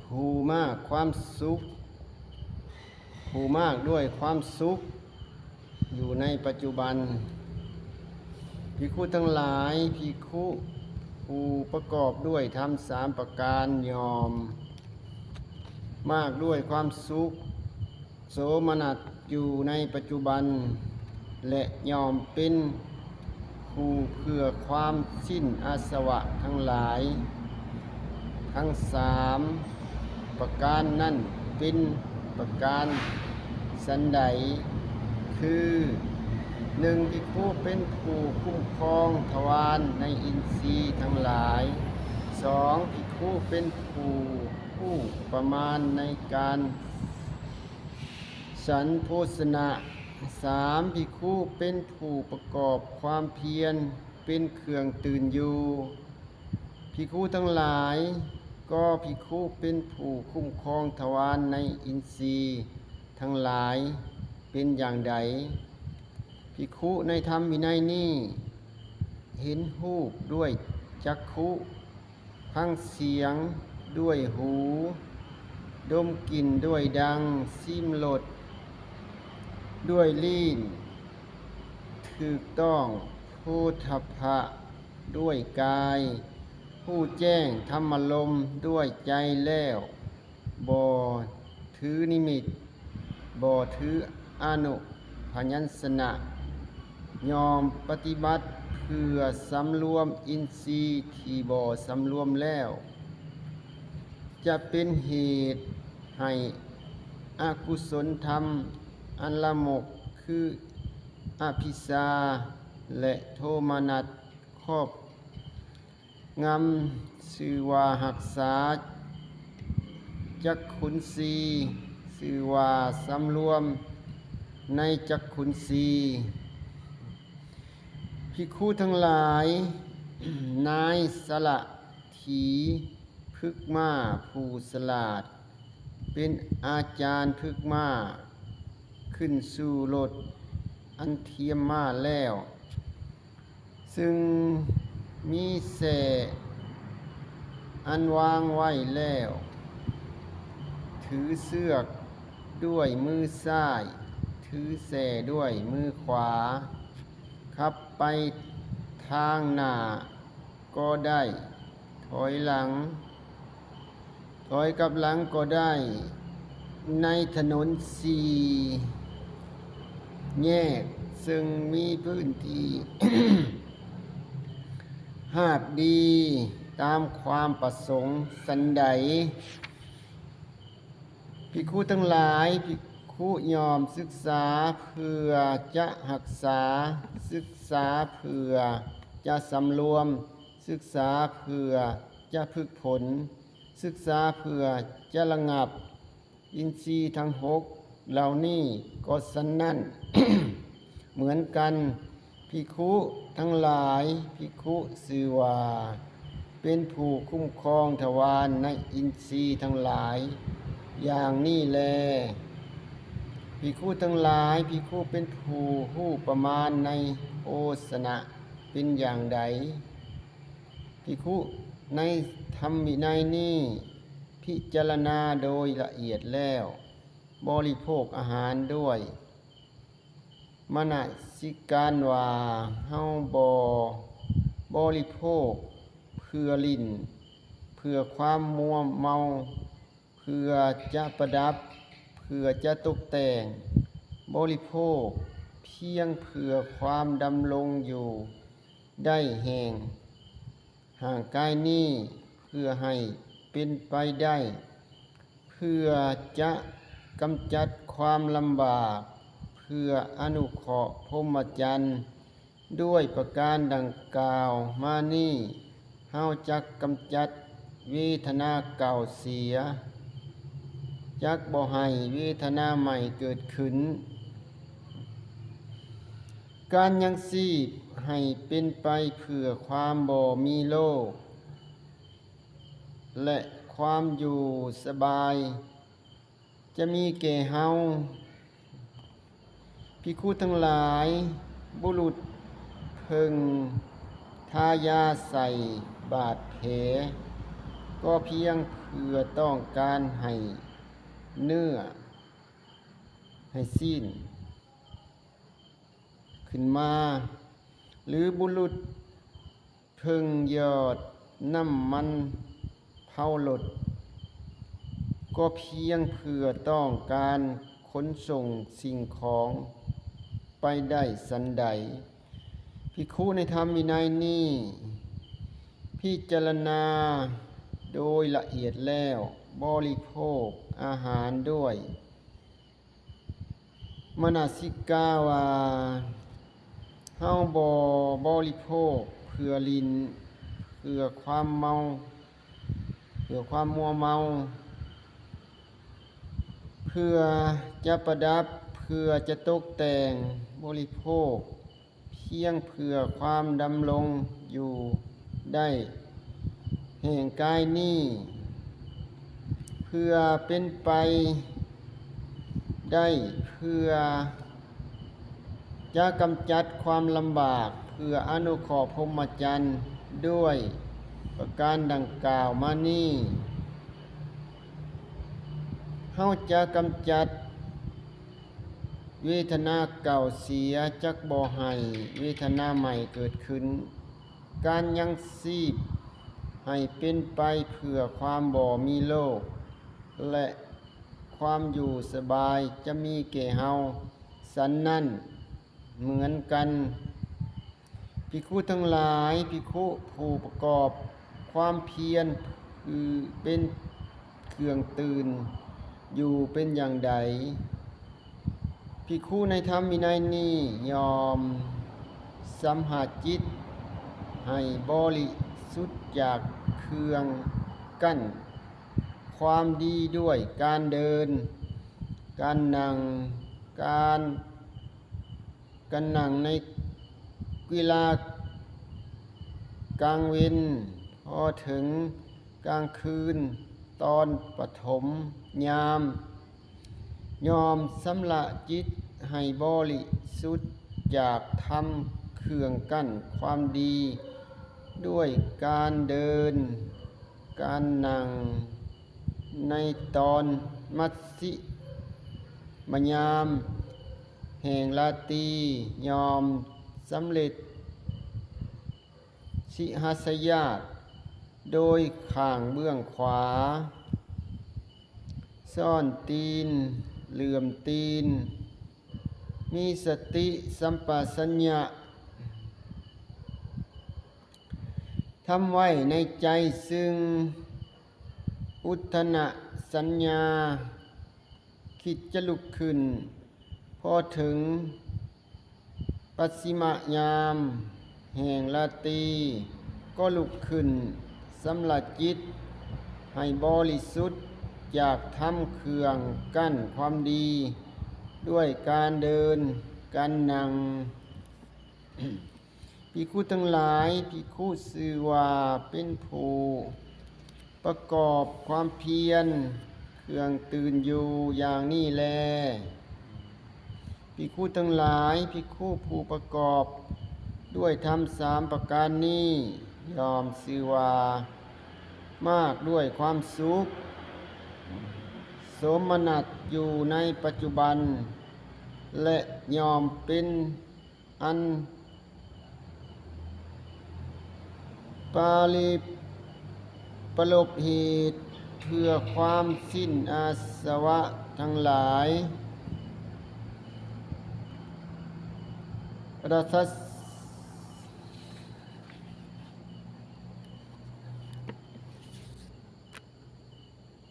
ຜູ້ມາກຄວາມສຸກ ຜູ້ມາກດ້ວຍຄວາມສຸກຢູ່ໃນປັດຈຸບັນ. ພິກຂຸທັງຫຼາຍ, ພິກຂຸຜູ້ປະກອບດ້ວຍທຳສາມປະການ ຍ່ອມມາກດ້ວຍຄວາມສຸກ ໂສມະນັດຢູ່ໃນປັດຈຸບັນ ແລະ ຍ່ອມເປັນຜູ້ເພື່ອຄວາມສິ້ນອາສະວະທັງຫຼາຍ. ທັງສາມປະການນັ້ນເປັນປະການສັນໃດ? ຄື ໜຶ່ງ, ພິກຂຸເປັນຜູ້ຄຸ້ມຄອງທະວານໃນອິນຊີທັງຫຼາຍ. ສອງ, ພິກຂຸເປັນຜູ້ຮູ້ປະມານໃນການ ສັນໂພຊະນະ. ສາມ, ພິກຂຸເປັນຜູ້ປະກອບຄວາມພຽນເປັນເຄື່ອງຕື່ນຢູ່. ພິກຂຸທັງຫຼາຍ, ກໍພິກຂຸເປັນຜູ້ຄຸ້ມຄອງທະວານໃນອິນຊີທັງຫຼາຍເປັນຢ່າງໃດ? ພິກຂຸໃນທຳວິໄນນີ້ ເຫັນຮູບດ້ວຍຈັກຂຸ, ຟັງສຽງດ້ວຍຫູ, ດົມກິ່ນດ້ວຍດັງ, ຊິມລົດດ້ວຍລີ້ນ, ຖືກຕ້ອງໂພທະພະດ້ວຍກາຍ, ຮູ້ແຈ້ງທຳມາລົມດ້ວຍໃຈແລ້ວ ບໍ່ຖືນິມິດ, ບໍ່ຖືອະນຸພະຍັນຊະນະ, ຍ່ອມປະຕິບັດເພື່ອສຳລວມອິນຊີທີ່ບໍ່ສຳລວມແລ້ວ ຈະເປັນເຫດໃຫ້ອະກຸສົນທຳອັນລາມົກ ຄື ອະພິຊາ ແລະ ໂທມະນັດ ຄອບ ງຳ ຊື່ວ່າຮັກສາຈັກຂຸນສີ່, ຊື່ວ່າສຳລວມໃນຈັກຂຸນສີ່. ພິກຂຸທັງຫຼາຍ, ນາຍສາລະຖີພຶກມ້າຜູ້ສະຫຼາດ ເປັນອາຈານຝຶກມ້າຂຶ້ນສູ່ລົດອັນທຽມມ້າແລ້ວ ຊຶ່ງມີແສ້ອັນວາງໄວ້ແລ້ວ, ຖືເຊືອກດ້ວຍມືຊ້າຍ, ຖືແສ້ດ້ວຍມືຂວາ, ຂັບໄປທາງໜ້າກໍໄດ້, ຖອຍຫຼັງ ຖອຍກັບຫຼັງກໍໄດ້ ໃນຖະໜົນສີ່ແຍກ ເຊິ່ງມີພື້ນທີ່ ຮາບດີຕາມຄວາມປະສົງສັນໃດ. ພິກຂຸທັງຫຼາຍ, ພິກຂຸຍ່ອມສຶກສາເພື່ອຈະຮັກສາ, ສຶກສາເພື່ອຈະສຳລວມ, ສຶກສາເພື່ອຈະຝຶກຝົນ, ສຶກສາເພື່ອຈະລະງັບ ອິນຊີທັງຫົກເຫຼົ່ານີ້ກໍສັນນັ້ນເໝືອນກັນ. ພິກຂຸທັງຫຼາຍ, ພິກຂຸຊື່ວ່າເປັນຜູ້ຄຸ້ມຄອງທະວານໃນອິນຊີທັງຫຼາຍຢ່າງນີ້ແລ. ພິກຂຸທັງຫຼາຍ, ພິກຂຸເປັນຜູ້ຮູ້ປະມານໃນໂພຊະນະເປັນຢ່າງໃດ? ພິກຂຸໃນທຳວິໄນນີ້ພິຈາລະນາໂດຍລະອຽດແລ້ວ ບໍລິໂພກອາຫານດ້ວຍມະນະສິການວ່າ ເຮົາບໍ່ບໍລິໂພກເພື່ອຫຼິ້ນ, ເພື່ອຄວາມມົວເມົາ, ເພື່ອຈະປະດັບ, ເພື່ອຈະຕົກແຕ່ງ, ບໍລິໂພກພຽງເພື່ອຄວາມດຳລົງຢູ່ໄດ້ແຫ່ງ ຮ່າງກາຍນີ້ເພື່ອໃຫ້ເປັນໄປໄດ້, ເພື່ອຈະກຳຈັດຄວາມລຳບາກ, ເພື່ອອະນຸເຄາະພົມມະຈັນ. ດ້ວຍປະການດັ່ງກ່າວມານີ້, ເຮົາຈັກກຳຈັດເວທະນາເກົ່າເສຍ, ຈັກບໍ່ໃຫ້ເວທະນາໃໝ່ເກີດຂຶ້ນ. ການຍັງຊີບໃຫ້ເປັນໄປເພື່ອຄວາມບໍ່ມີໂລກ ແລະ ຄວາມຢູ່ສະບາຍຈະມີແກ່ເຮົາ. ພິກຂຸທັງຫຼາຍ, ບຸລຸດເພິ່ງທາຢາໃສ່ບາດແຜ ກໍພຽງເພື່ອຕ້ອງການໃຫ້ເນື້ອ ໃຫ້ຊີ້ນຂຶ້ນມາ ຫຼືບຸລຸດເພິ່ງຢອດນ້ຳມັນເຜົາລົດ ກໍພຽງເພື່ອຕ້ອງການຂົນສົ່ງສິ່ງຂອງໄປໄດ້ສັນໃດ. ພິກຂຸໃນທຳວິໄນນີ້ ພິຈາລະນາໂດຍລະອຽດແລ້ວ ບໍລິໂພກອາຫານດ້ວຍມະນະສິກາວ່າ ເຮົາບໍ່ບໍລິໂພກເພື່ອຫຼິ້ນ, ເພື່ອຄວາມເມົາ, ເພື່ອຄວາມມົວເມົາ, ເພື່ອຈະປະດັບ, ເພື່ອຈະຕົກແຕ່ງ, ບໍລິໂພກ ພຽງເພື່ອຄວາມດຳລົງຢູ່ໄດ້ແຫ່ງກາຍນີ້ ເພື່ອເປັນໄປໄດ້ ເພື່ອຈະກຳຈັດຄວາມລຳບາກ ເພື່ອອະນຸເຄາະພົມມະຈັນ ດ້ວຍປະການດັ່ງກ່າວມານີ້ ເຮົາຈະກຳຈັດ ເວທະນາເກົ່າເສຍ ຈັກບໍ່ໃຫ້ເວທະນາໃໝ່ເກີດຂຶ້ນ. ການຍັງຊີບໃຫ້ເປັນໄປເພື່ອຄວາມບໍ່ມີໂລກ ແລະ ຄວາມຢູ່ສະບາຍຈະມີແກ່ເຮົາສັນນັ້ນເໝືອນກັນ. ພິກຂຸທັງຫຼາຍ, ພິກຂຸຜູ້ປະກອບຄວາມພຽນຄືເປັນເຄື່ອງຕື່ນຢູ່ເປັນຢ່າງໃດ? ພິກຂຸໃນທຳວິໄນນີ້ ຍ່ອມສຳຫະຈິດໃຫ້ບໍລິສຸດຈາກເຄື່ອງກັ້ນຄວາມດີດ້ວຍການເດີນ, ການນັ່ງ, ການ ການນັ່ງໃນເວລາກາງເວັນ ພໍເຖິງກາງຄືນຕອນປະຖົມຍາມ, ຍ່ອມຊຳລະຈິດໃຫ້ບໍລິສຸດຈາກທຳເຄື່ອງກັ້ນຄວາມດີ ດ້ວຍການເດີນ, ການນັ່ງໃນຕອນມັດຊິມະຍາມ ແຫ່ງລາຕີ ຍ່ອມສຳເລັດສິຫາສະຍາດໂດຍຂ້າງເບື້ອງຂວາ, ຊ້ອນຕີນ, ເຫຼື້ອມຕີນ, ມີສະຕິສຳປະຊັນຍະ ທຳໄວ້ໃນໃຈຊຶ່ງອຸດທະນະສັນຍາ ຄິດຈະລຸກຂຶ້ນ, ພໍເຖິງປັດຊິມະຍາມແຫ່ງລາຕີ ກໍລຸກຂຶ້ນ, ຊຳລະຈິດໃຫ້ບໍລິສຸດຈາກທຳເຄື່ອງກັ້ນຄວາມດີ ດ້ວຍການເດີນ, ການນັ່ງ. ພິກຂຸທັງຫຼາຍ, ພິກຂຸຊື່ວ່າເປັນຜູ້ປະກອບຄວາມພຽນເຄື່ອງຕື່ນຢູ່ຢ່າງນີ້ແລ. ພິກຂຸທັງຫຼາຍ, ພິກຂຸຜູ້ປະກອບດ້ວຍທຳສາມປະການນີ້ ຍ່ອມຊື່ວ່າມາກດ້ວຍຄວາມສຸກ, ສົມມະນັດຢູ່ໃນປັດຈຸບັນ ແລະ ຍ່ອມເປັນ ອັນປາລິປະລົບເຫດເພື່ອຄວາມສິ້ນອາສະວະທັງຫຼາຍ. ປະດັດສະ